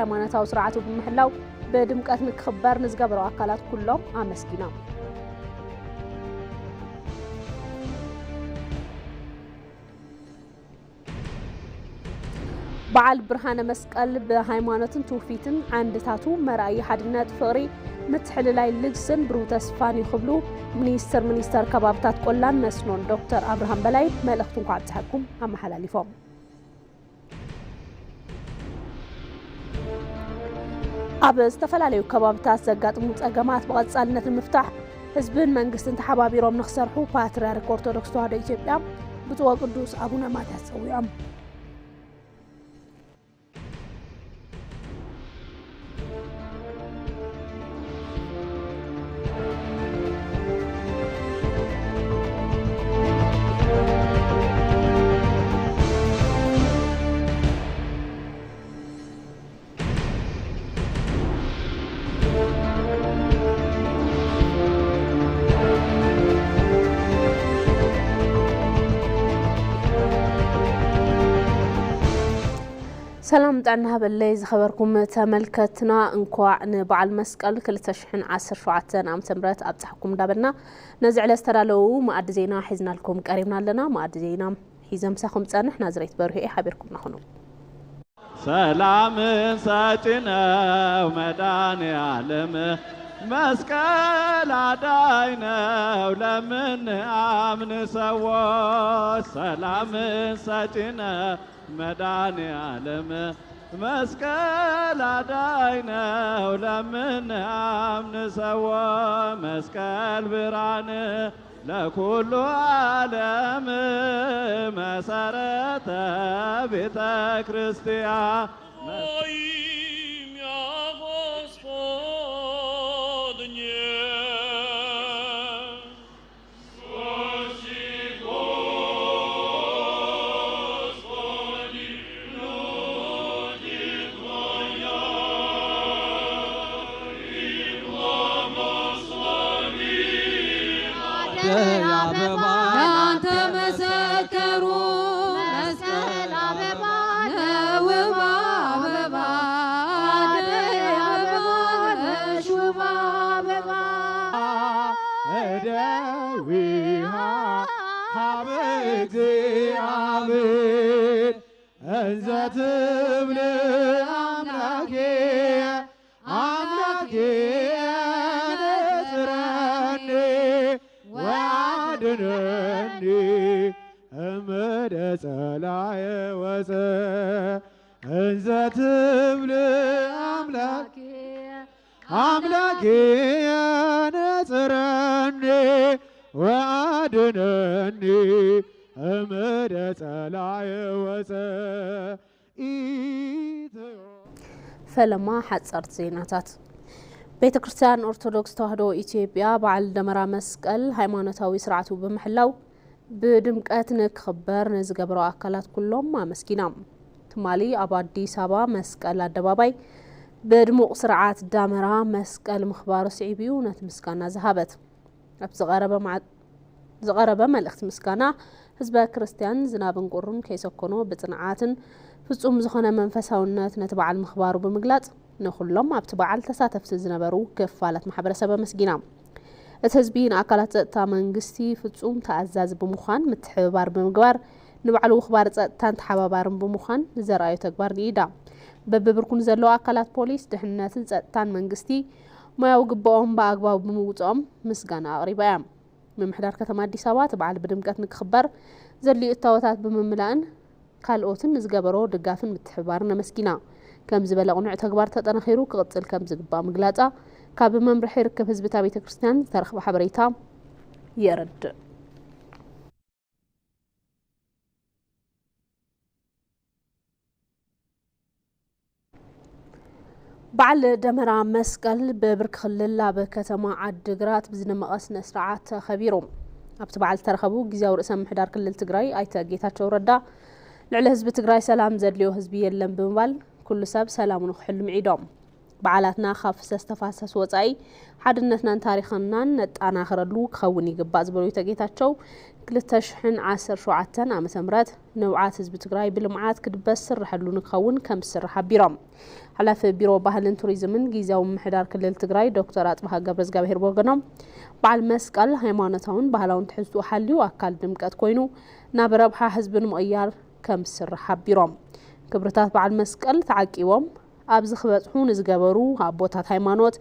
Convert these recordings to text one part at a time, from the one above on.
ሃይማኖታዊ ስርዓቱ ብምሕላው ብድምቀት ንክኽበር ንዝገበሩ ኣካላት ኩሎም ኣመስጊና። በዓል ብርሃነ መስቀል ብሃይማኖትን ትውፊትን ዓንድታቱ መርኣዪ ሓድነት፣ ፍቕሪ፣ ምትሕልላይ፣ ልግስን ብሩህ ተስፋን እዩ ክብሉ ሚኒስትር ሚኒስተር ከባብታት ቆላን መስኖን ዶክተር ኣብርሃም በላይ መልእኽቲ እንኳዕ ኣብፀሐኩም ኣመሓላሊፎም። ኣብ ዝተፈላለዩ ከባብታት ዘጋጥሙ ጸገማት ብቐጻልነት ንምፍታሕ ህዝብን መንግስትን ተሓባቢሮም ንኽሰርሑ ፓትርያርክ ኦርቶዶክስ ተዋህዶ ኢትዮጵያ ብፁዕ ወቅዱስ ኣቡነ ማትያስ ጸዊዖም። ሰላም ጥዕና ሃበለይ ዝኸበርኩም ተመልከትና፣ እንኳዕ ንበዓል መስቀል ክልተ ሽሕን ዓሰርተ ሸውዓተን ዓመተ ምህረት ኣብጻሕኩም እንዳበልና፣ ነዚ ዕለት ዝተዳለዉ መኣዲ ዜና ሒዝናልኩም ቀሪብና ኣለና። መኣዲ ዜና ሒዘ ምሳኹም ጸንሕ ናዝሬት በርሄ ሓቢርኩም ንኹኑ። ሰላምን ሰጪ ነው መድኃኔ ዓለም፣ መስቀል አዳኝ ነው ለምንአምን ሰዎች። ሰላምን ሰጪ ነው መድኃኔ ዓለም፣ መስቀል አዳኝ ነው ለምንአምን ሰዎች። መስቀል ብርሃን ለኩሉ ዓለም መሰረተ ቤተ ክርስቲያን። አደይ አበባ ላንተ መሰከሩ። መስቀል አበባ ነው ውብ አበባ። አደይ አበባ ነሽ ውብ አበባ። እደዊሃ ሀበ እግዚአብሔር እንዘ ትብል አምላኬ አምላኬ ነጽረኒ ወአድነኒ እምደ ጸላየ ወፀ እንዘ ትብል አምላኬ አምላኬ ነጽረኒ ወአድነኒ እምደ ጸላየ ወፀ ኢትዮ። ፈለማ ሓጸርቲ ዜናታት። ቤተ ክርስቲያን ኦርቶዶክስ ተዋህዶ ኢትዮጵያ በዓል ደመራ መስቀል ሃይማኖታዊ ስርዓቱ ብምሕላው ብድምቀት ንክኽበር ንዝገበሩ ኣካላት ኩሎም ኣመስጊና። ትማሊ ኣብ ኣዲስ ኣበባ መስቀል ኣደባባይ ብድሙቕ ስርዓት ዳመራ መስቀል ምኽባሩ ስዒቡ እዩ ነቲ ምስጋና ዝሃበት። ኣብ ዝቐረበ መዓ-፣ ዝቐረበ መልእኽቲ ምስጋና፣ ህዝበ ክርስቲያን ዝናብን ቁርን ከይሰኮኖ ብጽንዓትን ፍጹም ዝኾነ መንፈሳውነት ነቲ በዓል ምኽባሩ ብምግላጽ፣ ንኹሎም ኣብቲ በዓል ተሳተፍቲ ዝነበሩ ክፋላት ማሕበረሰብ ኣመስጊና። እቲ ህዝቢ ንኣካላት ጸጥታ መንግስቲ ፍጹም ተኣዛዚ ብምዃን ምትሕብባር ብምግባር ንባዕሉ ውኽባር ጸጥታን ተሓባባርን ብምዃን ንዘርኣዮ ተግባር ንኢዳ። በብብርኩ ንዘለዉ ኣካላት ፖሊስ፣ ድሕንነትን ጸጥታን መንግስቲ ሞያዊ ግብኦም ብኣግባቡ ብምውጽኦም ምስጋና ኣቕሪባ እያ። ምምሕዳር ከተማ ኣዲስ ኣበባ እቲ በዓል ብድምቀት ንክኽበር ዘድልዩ እታወታት ብምምላእን ካልኦትን ንዝገበሮ ድጋፍን ምትሕብባርን ኣመስጊና። ከምዚ ዝበለ ቅኑዕ ተግባር ተጠናኺሩ ክቕጽል ከም ዝግባእ ምግላጻ ካብ መምርሒ ርክብ ህዝቢ እታ ቤተ ክርስቲያን ዝተረኽበ ሓበሬታ የረድእ። በዓል ደመራ መስቀል ብብርኪ ክልል ኣብ ከተማ ዓዲግራት ብዝደመቐ ስነ ስርዓት ተኸቢሩ። ኣብቲ በዓል ዝተረኸቡ ግዝያዊ ርእሰ ምምሕዳር ክልል ትግራይ ኣይተ ጌታቸው ረዳ፣ ልዕሊ ህዝቢ ትግራይ ሰላም ዘድልዮ ህዝቢ የለን ብምባል፣ ኩሉ ሰብ ሰላሙ ንክሕሉ ምዒዶም። በዓላትና ካብ ፍሰስ ተፋሰስ ወጻኢ ሓድነትናን ታሪኽናን ነጣናኽረሉ ክኸውን ይግባእ ዝበሉ ኣቶ ጌታቸው፣ ክልተ ሽሕን ዓሰርተ ሸውዓተን ዓመተ ምህረት ንብዓት ህዝቢ ትግራይ ብልምዓት ክድበስ ስርሐሉ ንክኸውን ከም ዝስራሕ ሓቢሮም። ሓላፊ ቢሮ ባህልን ቱሪዝምን ግዝያዊ ምምሕዳር ክልል ትግራይ ዶክተር ኣጽብሃ ገብረዝጋብሄር ብወገኖም፣ በዓል መስቀል ሃይማኖታውን ባህላውን ትሕዝትኡ ሓልዩ ኣካል ድምቀት ኮይኑ ናብ ረብሓ ህዝቢ ንምቕያር ከም ዝስራሕ ሓቢሮም። ክብርታት በዓል መስቀል ተዓቂቦም ኣብዚ ክበጽሑ ንዝገበሩ ኣቦታት ሃይማኖት፣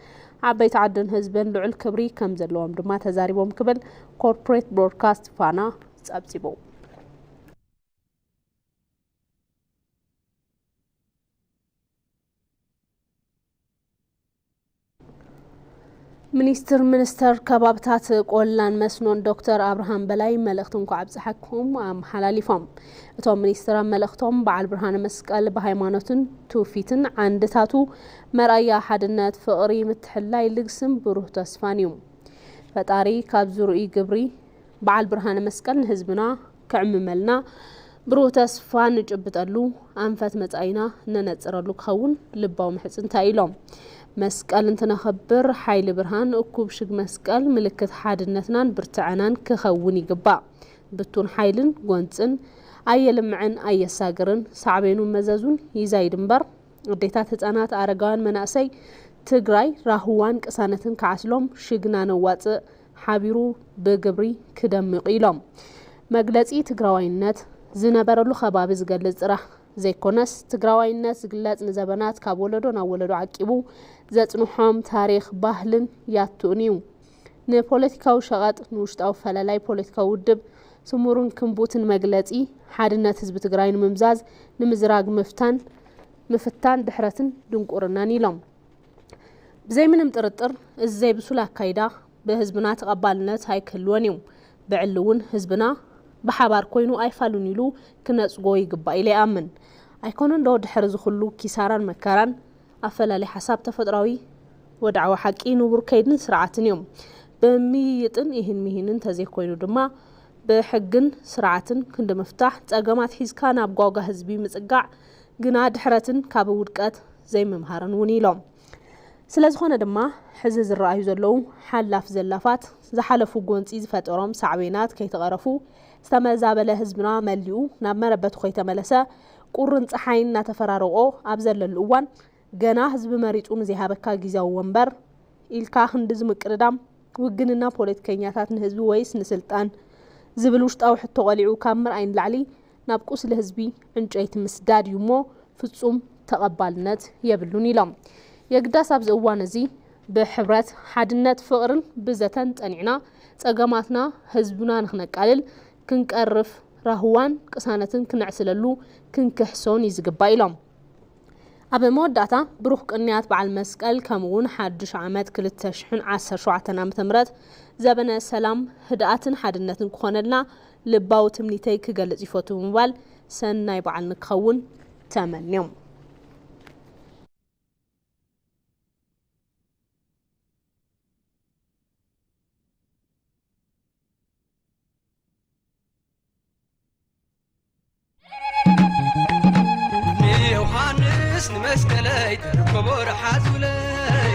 ዓበይቲ ዓድን ህዝብን ልዑል ክብሪ ከም ዘለዎም ድማ ተዛሪቦም ክብል ኮርፖሬት ብሮድካስት ፋና ጸብጺቡ። ሚኒስትር ሚኒስተር ከባብታት ቆላን መስኖን ዶክተር ኣብርሃም በላይ መልእኽቲ እንኳዕ ኣብፀሐኩም ኣመሓላሊፎም። እቶም ሚኒስትር ኣብ መልእኽቶም በዓል ብርሃነ መስቀል ብሃይማኖትን ትውፊትን ዓንድታቱ መርኣያ ሓድነት፣ ፍቕሪ፣ ምትሕልላይ፣ ልግስን ብሩህ ተስፋን እዩ። ፈጣሪ ካብ ዝርኡይ ግብሪ በዓል ብርሃነ መስቀል ንህዝብና ክዕምመልና ብሩህ ተስፋ ንጭብጠሉ ኣንፈት መጻኢና ነነጽረሉ ክኸውን ልባዊ ምሕጽንታ ኢሎም። መስቀል እንትነኽብር ሓይሊ ብርሃን እኩብ ሽግ መስቀል ምልክት ሓድነትናን ብርትዐናን ክኸውን ይግባእ። ብቱን ሓይልን ጎንጽን ኣየልምዕን ኣየሳግርን፣ ሳዕቤኑን መዘዙን ይዛይድ እምበር፣ ኣዴታት፣ ህጻናት፣ ኣረጋውያን፣ መናእሰይ ትግራይ ራህዋን ቅሳነትን ክዓስሎም ሽግና ነዋጽእ ሓቢሩ ብግብሪ ክደምቕ ኢሎም። መግለጺ ትግራዋይነት ዝነበረሉ ከባቢ ዝገልጽ ጥራሕ ዘይኮነስ፣ ትግራዋይነት ዝግለጽ ንዘበናት ካብ ወለዶ ናብ ወለዶ ዓቂቡ ዘጽንሖም ታሪኽ ባህልን ያቱን እዩ። ንፖለቲካዊ ሸቐጥ፣ ንውሽጣዊ ፈላላይ ፖለቲካዊ ውድብ ስሙርን ክምቡትን መግለጺ ሓድነት ህዝቢ ትግራይ ንምምዛዝ፣ ንምዝራግ ምፍታን፣ ምፍታን ድሕረትን ድንቁርናን ኢሎም። ብዘይ ምንም ጥርጥር እዚ ዘይብሱል ኣካይዳ ብህዝብና ተቐባልነት ኣይክህልዎን እዩ። ብዕሊ እውን ህዝብና ብሓባር ኮይኑ ኣይፋሉን ኢሉ ክነጽጎ ይግባእ ኢለ ይኣምን። ኣይኮነን ዶ ድሕሪ እዚ ኩሉ ኪሳራን መከራን ኣፈላላይ ሓሳብ ተፈጥራዊ ወድዓዊ ሓቂ ንቡር ከይድን ስርዓትን እዮም። ብምይይጥን ይህን ምሂንን እንተዘይኮይኑ ድማ ብሕግን ስርዓትን ክንዲ ምፍታሕ ጸገማት ሒዝካ ናብ ጓጓ ህዝቢ ምጽጋዕ ግና ድሕረትን ካብ ውድቀት ዘይምምሃርን እውን ኢሎም። ስለ ዝኾነ ድማ ሕዚ ዝረኣዩ ዘለዉ ሓላፍ ዘላፋት ዝሓለፉ ጎንፂ ዝፈጠሮም ሳዕቤናት ከይተቐረፉ ዝተመዛበለ ህዝብና መሊኡ ናብ መረበቱ ከይተመለሰ ቁርን ፀሓይን እናተፈራረቆ ኣብ ዘለሉ እዋን ገና ህዝቢ መሪፁ ንዘይሃበካ ግዝያዊ ወንበር ኢልካ ክንድዚ ምቅድዳም ውግንና ፖለቲከኛታት ንህዝቢ ወይስ ንስልጣን ዝብል ውሽጣዊ ሕቶ ቆሊዑ ካብ ምርኣይ ንላዕሊ ናብ ቁስሊ ህዝቢ ዕንጨይቲ ምስዳድ እዩ እሞ ፍጹም ተቐባልነት የብሉን ኢሎም። የግዳስ ኣብዚ እዋን እዚ ብሕብረት፣ ሓድነት፣ ፍቕርን ብዘተን ጸኒዕና ጸገማትና ህዝብና ንኽነቃልል ክንቀርፍ ራህዋን ቅሳነትን ክነዕስለሉ ክንክሕሶን እዩ ዝግባእ ኢሎም። ኣብ መወዳእታ ብሩኽ ቅንያት በዓል መስቀል ከምኡ እውን ሓድሽ ዓመት ክልተ ሽሕን ዓሰርተ ሸውዓተን ዓመተ ምህረት ዘበነ ሰላም፣ ህድኣትን ሓድነትን ክኾነልና ልባዊ ትምኒተይ ክገልጽ ይፈቱ ብምባል ሰናይ በዓል ንክኸውን ተመንዮም። ንዮሃንስ ንመስቀለይ ተረከቦ ረሓዙለይ።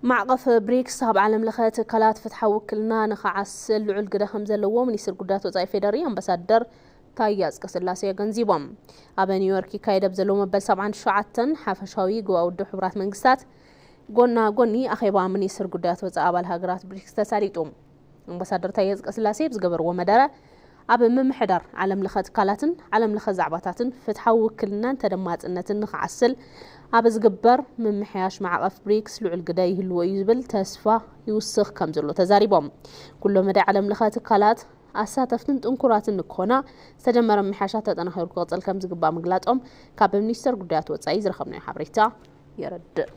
ማዕቐፍ ብሪክስ ኣብ ዓለም ለኸ ትካላት ፍትሓዊ ውክልና ንኽዓስል ልዑል ግደ ከም ዘለዎ ሚኒስትር ጉዳያት ወጻኢ ፌዴሪ ኣምባሳደር ታየ ኣጽቀስላሴ ኣገንዚቦም። ኣብ ኒውዮርክ ይካየድ ኣብ ዘሎ መበል ሰብዓን ትሽዓተን ሓፈሻዊ ጉባኤ ውድብ ሕቡራት መንግስታት ጎና ጎኒ ኣኼባ ሚኒስትር ጉዳያት ወጻኢ ኣባል ሃገራት ብሪክስ ተሳሊጡ። ኣምባሳደር ታየ ኣጽቀስላሴ ብዝገበርዎ መደረ፣ ኣብ ምምሕዳር ዓለም ለኸ ትካላትን ዓለም ለኸ ዛዕባታትን ፍትሓዊ ውክልናን ተደማጽነትን ንኽዓስል ኣብ ዝግበር ምምሕያሽ ማዕቐፍ ብሪክስ ልዑል ግደ ይህልዎ እዩ ዝብል ተስፋ ይውስኽ ከም ዘሎ ተዛሪቦም። ኩሎ መዳይ ዓለም ለኸ ትካላት ኣሳተፍትን ጥንኩራትን ንክኾና ዝተጀመረ ምምሕያሻት ተጠናኺሩ ክቕጽል ከም ዝግባእ ምግላጾም ካብ ሚኒስቴር ጉዳያት ወጻኢ ዝረኸብናዮ ሓበሬታ የረድእ።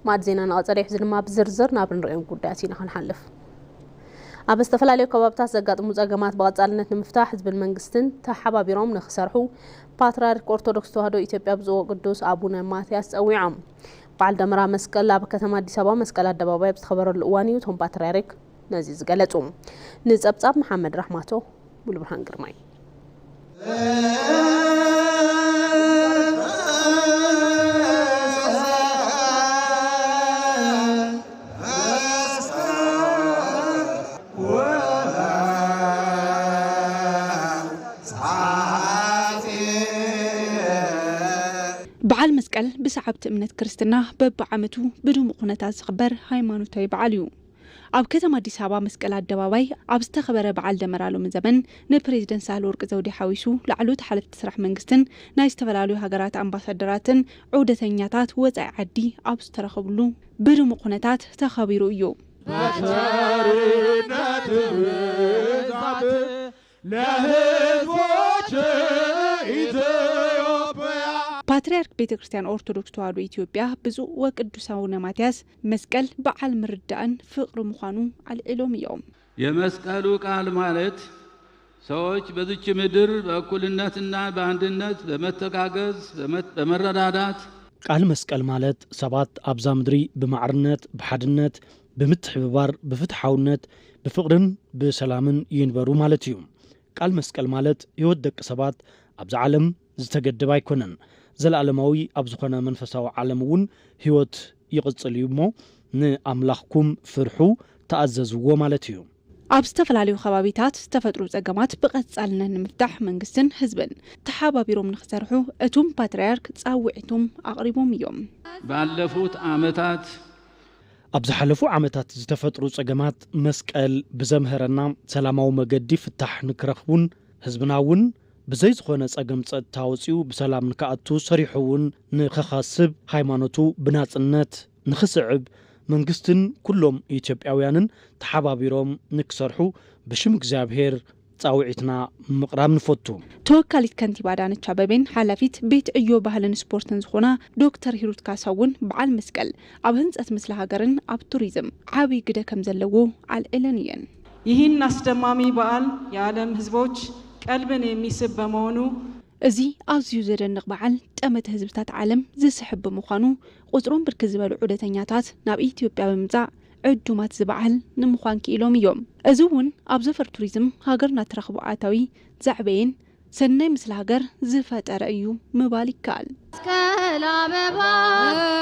ማዕድ ዜና እናቐጸለ እዩ። ሕዚ ድማ ብዝርዝር ናብ እንርእዮም ጉዳያት ኢና ክንሓልፍ። ኣብ ዝተፈላለዩ ከባብታት ዘጋጥሙ ጸገማት ብቐጻልነት ንምፍታሕ ህዝብን መንግስትን ተሓባቢሮም ንኽሰርሑ ፓትርያርክ ኦርቶዶክስ ተዋህዶ ኢትዮጵያ ብፁዕ ወቅዱስ ኣቡነ ማትያስ ጸዊዖም። በዓል ደመራ መስቀል ኣብ ከተማ ኣዲስ ኣበባ መስቀል ኣደባባይ ኣብ ዝተኸበረሉ እዋን እዩ እቶም ፓትርያርክ ነዚ ዝገለጹ። ንጸብጻብ መሓመድ ራሕማቶ፣ ሙሉብርሃን ግርማይ። በዓል መስቀል ብሰዓብቲ እምነት ክርስትና በብዓመቱ ብድሙቕ ኩነታት ዝኽበር ሃይማኖታዊ በዓል እዩ። ኣብ ከተማ ኣዲስ ኣበባ መስቀል ኣደባባይ ኣብ ዝተኸበረ በዓል ደመራ ሎሚ ዘመን ንፕሬዝደንት ሳህለወርቅ ዘውዴ ሓዊሱ ላዕለዎት ሓለፍቲ ስራሕ መንግስትን ናይ ዝተፈላለዩ ሃገራት ኣምባሳደራትን ዑደተኛታት ወፃኢ ዓዲ ኣብ ዝተረኸብሉ ብድሙቕ ኩነታት ተኸቢሩ እዩ። በቸርነት ብዛት ለህዝቦች ኢትዮጵያ። ፓትርያርክ ቤተ ክርስቲያን ኦርቶዶክስ ተዋሕዶ ኢትዮጵያ ብፁዕ ወቅዱስ አቡነ ማትያስ መስቀል በዓል ምርዳእን ፍቕሪ ምዃኑ ኣልዒሎም እዮም። የመስቀሉ ቃል ማለት ሰዎች በዚች ምድር በእኩልነትና በአንድነት በመተጋገዝ በመ-፣ በመረዳዳት ቃል መስቀል ማለት ሰባት ኣብዛ ምድሪ ብማዕርነት፣ ብሓድነት፣ ብምትሕብባር፣ ብፍትሓውነት፣ ብፍቕርን ብሰላምን ይንበሩ ማለት እዩ። ቃል መስቀል ማለት ህይወት ደቂ ሰባት ኣብዛ ዓለም ዝተገደበ ኣይኮነን። ዘለኣለማዊ ኣብ ዝኾነ መንፈሳዊ ዓለም እውን ህይወት ይቕጽል እዩ እሞ ንኣምላኽኩም ፍርሑ፣ ተኣዘዝዎ ማለት እዩ። ኣብ ዝተፈላለዩ ከባቢታት ዝተፈጥሩ ጸገማት ብቐጻልነት ንምፍታሕ መንግስትን ህዝብን ተሓባቢሮም ንኽሰርሑ እቱም ፓትርያርክ ጻውዒቶም ኣቕሪቦም እዮም። ባለፉት ዓመታት ኣብ ዝሓለፉ ዓመታት ዝተፈጥሩ ጸገማት መስቀል ብዘምሀረና ሰላማዊ መገዲ ፍታሕ ንክረኽቡን ህዝብና እውን ብዘይ ዝኾነ ጸገም ጸጥታ ወጺኡ ብሰላም ንክኣቱ ሰሪሑ እውን ንኸኸስብ ሃይማኖቱ ብናጽነት ንኽስዕብ መንግስትን ኩሎም ኢትዮጵያውያንን ተሓባቢሮም ንክሰርሑ ብሽም እግዚኣብሔር ጻውዒትና ምቕራብ ንፈቱ። ተወካሊት ከንቲባ ኣዳነች ኣበቤን ሓላፊት ቤት ዕዮ ባህልን ስፖርትን ዝኾና ዶክተር ሂሩት ካሳ እውን በዓል መስቀል ኣብ ህንጸት ምስሊ ሃገርን ኣብ ቱሪዝም ዓብይ ግደ ከም ዘለዎ ኣልዒለን እየን። ይህን አስደማሚ በዓል የዓለም ህዝቦች ቀልብን የሚስብ በመሆኑ እዚ ኣዝዩ ዘደንቕ በዓል ጠመተ ህዝብታት ዓለም ዝስሕብ ብምዃኑ ቁጽሮም ብርክት ዝበሉ ዑደተኛታት ናብ ኢትዮጵያ ብምምጻእ ዕዱማት እዚ በዓል ንምዃን ክኢሎም እዮም። እዚ እውን ኣብ ዘፈር ቱሪዝም ሃገርና ትረኽቦ ኣታዊ ዘዕበየን ሰናይ ምስለ ሃገር ዝፈጠረ እዩ ምባል ይከኣል። መስቀል አበባ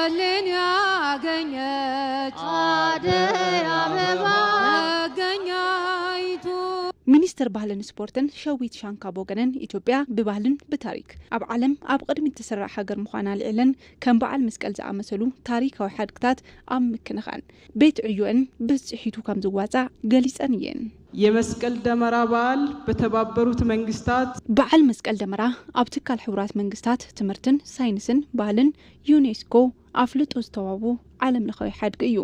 እልን ያገኘች አደይ አበባ መገኛይቱ። ሚኒስትር ባህልን ስፖርትን ሸዊት ሻንካ ቦገነን ኢትዮጵያ ብባህልን ብታሪክ ኣብ ዓለም ኣብ ቅድሚት ትስራዕ ሃገር ምዃና ኣልዒለን ከም በዓል መስቀል ዝኣመሰሉ ታሪካዊ ሓድግታት ኣብ ምክንኻን ቤት ዕዮአን ብፅሒቱ ከም ዝዋፃእ ገሊፀን እየን። የመስቀል ደመራ በዓል በተባበሩት መንግስታት በዓል መስቀል ደመራ ኣብ ትካል ሕቡራት መንግስታት ትምህርትን ሳይንስን ባህልን ዩኔስኮ ኣፍልጦ ዝተዋህቦ ዓለም ለኻዊ ሓድጊ እዩ።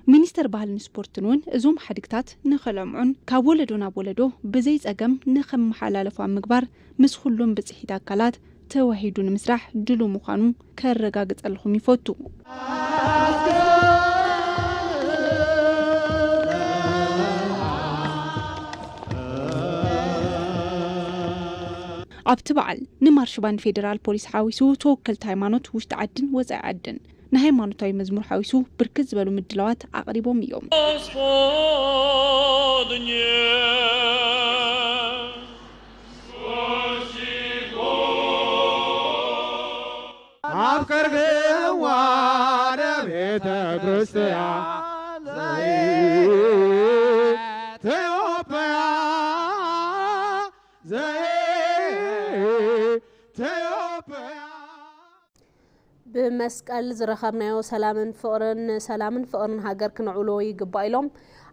ሚኒስተር ባህልን ስፖርትን እውን እዞም ሓድግታት ንኸለምዑን ካብ ወለዶ ናብ ወለዶ ብዘይ ጸገም ንኸመሓላለፉ ኣብ ምግባር ምስ ኩሎም ብጽሒት ኣካላት ተዋሂዱ ንምስራሕ ድሉው ምዃኑ ከረጋግጸልኹም ይፈቱ። ኣብቲ በዓል ንማርሽ ባንድ ፌዴራል ፖሊስ ሓዊሱ ተወከልቲ ሃይማኖት ውሽጢ ዓድን ወጻኢ ዓድን ንሃይማኖታዊ መዝሙር ሓዊሱ ብርክት ዝበሉ ምድላዋት ኣቕሪቦም እዮም። ኣብ ቅርብዋ ለቤተ ክርስቲያን ዘኢትዮጵያ፣ ዘኢትዮጵያ። ብመስቀል ዝረኸብናዮ ሰላምን ፍቕርን፣ ንሰላምን ፍቕርን ሃገር ክነዕብሎ ይግባእ ኢሎም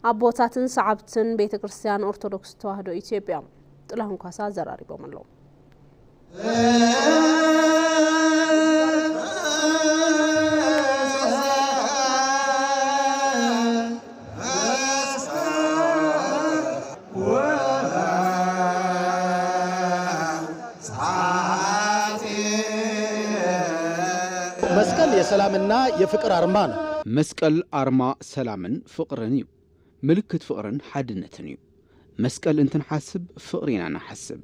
ኣቦታትን ሰዓብትን ቤተ ክርስቲያን ኦርቶዶክስ ተዋህዶ ኢትዮጵያ። ጥላሁን ኳሳ ዘራሪቦም ኣለዉ። መስቀል የሰላምና የፍቅር አርማ ነው። መስቀል ኣርማ ሰላምን ፍቕርን እዩ። ምልክት ፍቕርን ሓድነትን እዩ። መስቀል እንትንሓስብ ፍቕሪ ኢና ንሓስብ።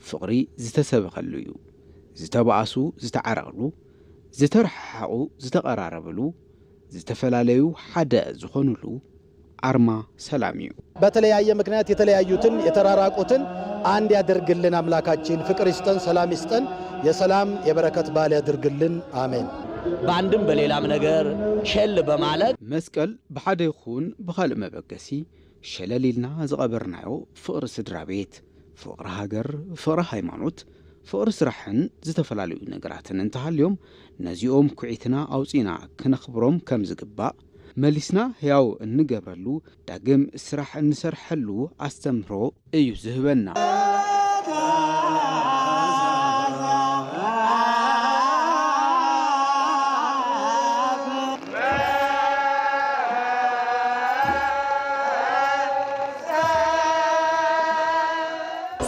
ፍቕሪ ዝተሰበኸሉ እዩ። ዝተባእሱ ዝተዓረቕሉ፣ ዝተረሓሓቑ ዝተቐራረብሉ፣ ዝተፈላለዩ ሓደ ዝኾኑሉ ኣርማ ሰላም እዩ። በተለያየ ምክንያት የተለያዩትን የተራራቁትን አንድ ያደርግልን አምላካችን። ፍቅር ይስጠን፣ ሰላም ይስጠን፣ የሰላም የበረከት ባል ያድርግልን። አሜን። በአንድም በሌላም ነገር ሸል በማለት መስቀል ብሓደ ይኹን ብኻልእ መበገሲ ሸለል ኢልና ዝቐበርናዮ ፍቕሪ ስድራ ቤት፣ ፍቕሪ ሃገር፣ ፍቕሪ ሃይማኖት፣ ፍቕሪ ስራሕን ዝተፈላለዩ ነገራትን እንተሃልዮም፣ ነዚኦም ኩዒትና ኣውፂና ክነኽብሮም ከም ዝግባእ፣ መሊስና ህያው እንገብረሉ፣ ዳግም ስራሕ እንሰርሐሉ ኣስተምህሮ እዩ ዝህበና።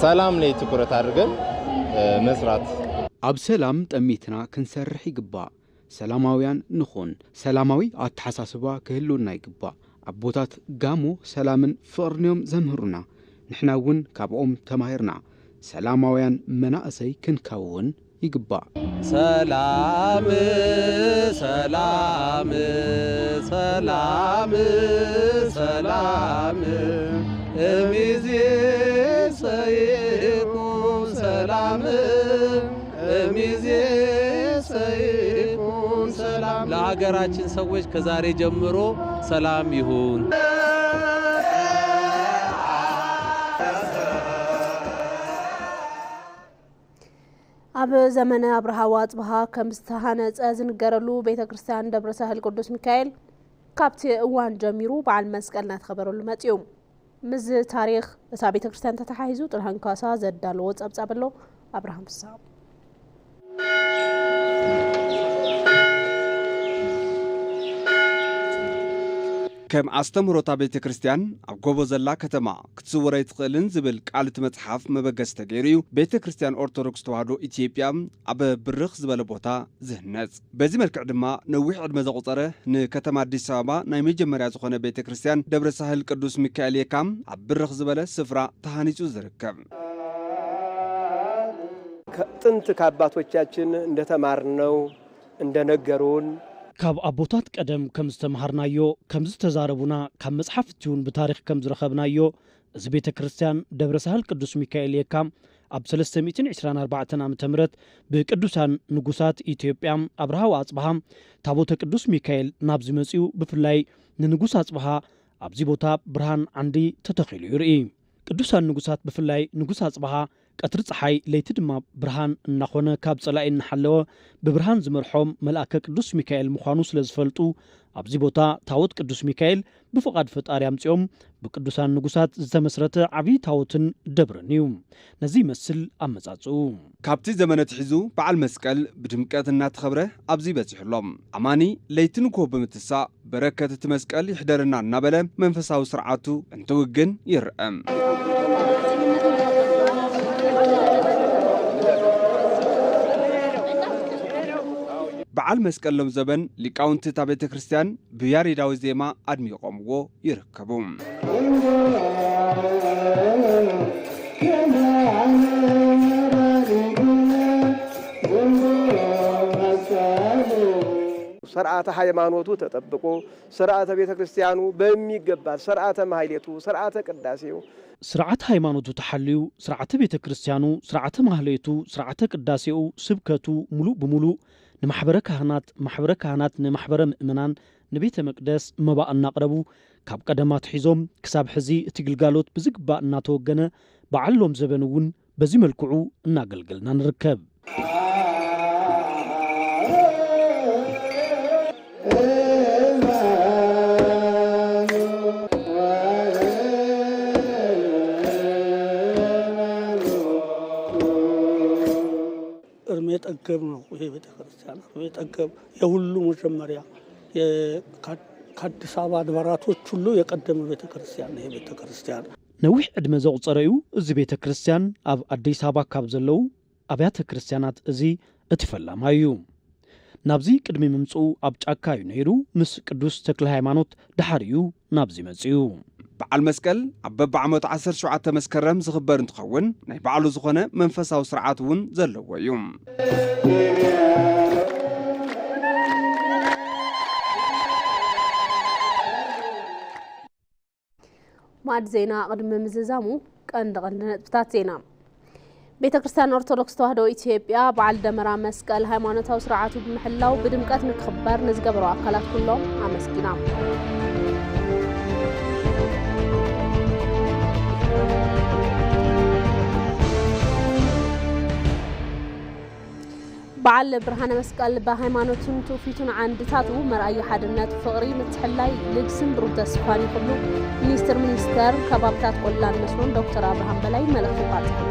ሰላም ላይ ትኩረት አድርገን መስራት። ኣብ ሰላም ጠሚትና ክንሰርሕ ይግባእ። ሰላማውያን ንኹን። ሰላማዊ ኣተሓሳስባ ክህልወና ይግባእ። ኣቦታት ጋሞ ሰላምን ፍቕርን እዮም ዘምህሩና። ንሕና እውን ካብኦም ተማሂርና ሰላማውያን መናእሰይ ክንከውን ይግባእ። ሰላም ሰላም ሰላም ሰላም እምይእዜሰ ይኩን ሰላም እምይእዜሰ ይኩን ሰላም። ለሀገራችን ሰዎች ከዛሬ ጀምሮ ሰላም ይሁን። ኣብ ዘመነ ኣብርሃ ወኣጽብሃ ከም ዝተሃነጸ ዝንገረሉ ቤተ ክርስቲያን ደብረ ሳህል ቅዱስ ሚካኤል ካብቲ እዋን ጀሚሩ በዓል መስቀል እናተኸበረሉ መጺኡ። ምስዚ ታሪኽ እታ ቤተ ክርስቲያን ተተሓሒዙ ጥልሃን ካሳ ዘዳለዎ ጸብጻብ ኣሎ። ኣብርሃም ፍስሃ። ከም ኣስተምህሮታ ቤተ ክርስቲያን ኣብ ጎቦ ዘላ ከተማ ክትስወር ኣይትኽእልን ዝብል ቃል እቲ መጽሓፍ መበገሲ ተገይሩ እዩ ቤተ ክርስቲያን ኦርቶዶክስ ተዋህዶ ኢትዮጵያ ኣብ ብርኽ ዝበለ ቦታ ዝህነጽ። በዚ መልክዕ ድማ ነዊሕ ዕድመ ዘቑጸረ ንከተማ ኣዲስ ኣበባ ናይ መጀመርያ ዝኾነ ቤተ ክርስቲያን ደብረ ሳህል ቅዱስ ሚካኤል የካ ኣብ ብርኽ ዝበለ ስፍራ ተሃኒጹ ዝርከብ። ጥንት ከአባቶቻችን እንደተማርነው እንደነገሩን ካብ ኣቦታት ቀደም ከም ዝተምሃርናዮ ከም ዝተዛረቡና ካብ መጽሓፍቲ እውን ብታሪኽ ከም ዝረኸብናዮ እዚ ቤተ ክርስቲያን ደብረ ሳህል ቅዱስ ሚካኤል የካ ኣብ ሰለስተ ሚእትን ዕስራን ኣርባዕተን ዓመተ ምህረት ብቅዱሳን ንጉሳት ኢትዮጵያ ኣብርሃ ወኣጽብሃ ታቦተ ቅዱስ ሚካኤል ናብዚ መጺኡ ብፍላይ ንንጉስ ኣጽብሃ ኣብዚ ቦታ ብርሃን ዓንዲ ተተኺሉ ይርኢ። ቅዱሳን ንጉሳት ብፍላይ ንጉስ ኣጽብሃ ቀትሪ ጸሓይ ለይቲ ድማ ብርሃን እናኾነ ካብ ጸላኢ እናሓለወ ብብርሃን ዝመርሖም መልኣከ ቅዱስ ሚካኤል ምዃኑ ስለ ዝፈልጡ ኣብዚ ቦታ ታቦት ቅዱስ ሚካኤል ብፍቓድ ፈጣሪ ኣምጺኦም ብቅዱሳን ንጉሳት ዝተመስረተ ዓብዪ ታቦትን ደብርን እዩ። ነዚ ይመስል ኣመጻጽኡ። ካብቲ ዘመን ኣትሒዙ በዓል መስቀል ብድምቀት እናተኸብረ ኣብዚ በጺሑ ኣሎ። ኣማኒ ለይቲ ንግሆ ብምትሳእ በረከት እቲ መስቀል ይሕደረና እናበለ መንፈሳዊ ስርዓቱ እንትውግን ይርአ። በዓል መስቀል ሎም ዘበን ሊቃውንቲ እታ ቤተ ክርስቲያን ብያሬዳዊ ዜማ ኣድሚቖምዎ ይርከቡ። ስርዓተ ሃይማኖቱ ተጠብቆ ስርዓተ ቤተ ክርስቲያኑ በሚገባ ስርዓተ ማህሌቱ፣ ስርዓተ ቅዳሴው፣ ስርዓተ ሃይማኖቱ ተሓልዩ፣ ስርዓተ ቤተ ክርስቲያኑ፣ ስርዓተ ማህሌቱ፣ ስርዓተ ቅዳሴኡ፣ ስብከቱ ሙሉእ ብሙሉእ ንማሕበረ ካህናት፣ ማሕበረ ካህናት ንማሕበረ ምእመናን ንቤተ መቅደስ መባእ እናቕረቡ ካብ ቀደም ኣትሒዞም ክሳብ ሕዚ እቲ ግልጋሎት ብዝግባእ እናተወገነ በዓል ሎም ዘበን እውን በዚ መልክዑ እናገልገልና ንርከብ። እርሜ ጠገብ ነው ይሄ ቤተክርስቲያን። እርሜ ጠገብ የሁሉ መጀመሪያ ከአዲስ አበባ አድባራቶች ሁሉ የቀደመ ቤተክርስቲያን ነው ይሄ ቤተክርስቲያን። ነዊሕ ዕድመ ዘቑጸረ እዩ እዚ ቤተ ክርስቲያን። ኣብ ኣዲስ ኣበባ ካብ ዘለዉ ኣብያተ ክርስቲያናት እዚ እቲ ፈላማይ እዩ። ናብዚ ቅድሚ ምምጽኡ ኣብ ጫካ እዩ ነይሩ። ምስ ቅዱስ ተክለ ሃይማኖት ደሓር እዩ ናብዚ መጺኡ። በዓል መስቀል ኣብ በብዓመቱ ዓሰርተ ሸውዓተ መስከረም ዝኽበር እንትኸውን ናይ ባዕሉ ዝኾነ መንፈሳዊ ስርዓት እውን ዘለዎ እዩ። ማዕድ ዜና ቅድሚ ምዝዛሙ ቀንዲ ቀንዲ ነጥብታት ዜና። ቤተ ክርስቲያን ኦርቶዶክስ ተዋህዶ ኢትዮጵያ በዓል ደመራ መስቀል ሃይማኖታዊ ስርዓቱ ብምሕላው ብድምቀት ንክኽበር ንዝገበሩ ኣካላት ኩሎም ኣመስጊና። በዓል ብርሃነ መስቀል ብሃይማኖቱን ትውፊቱን ዓንድታቱ መርኣያ ሓድነት፣ ፍቕሪ፣ ምትሕልላይ፣ ልግስን ብሩህ ተስፋን እዩ ክብሉ ሚኒስትር ሚኒስተር ከባብታት ቆላን መስኖን ዶክተር ኣብርሃም በላይ መልእኽቲ ኣውፂኦም።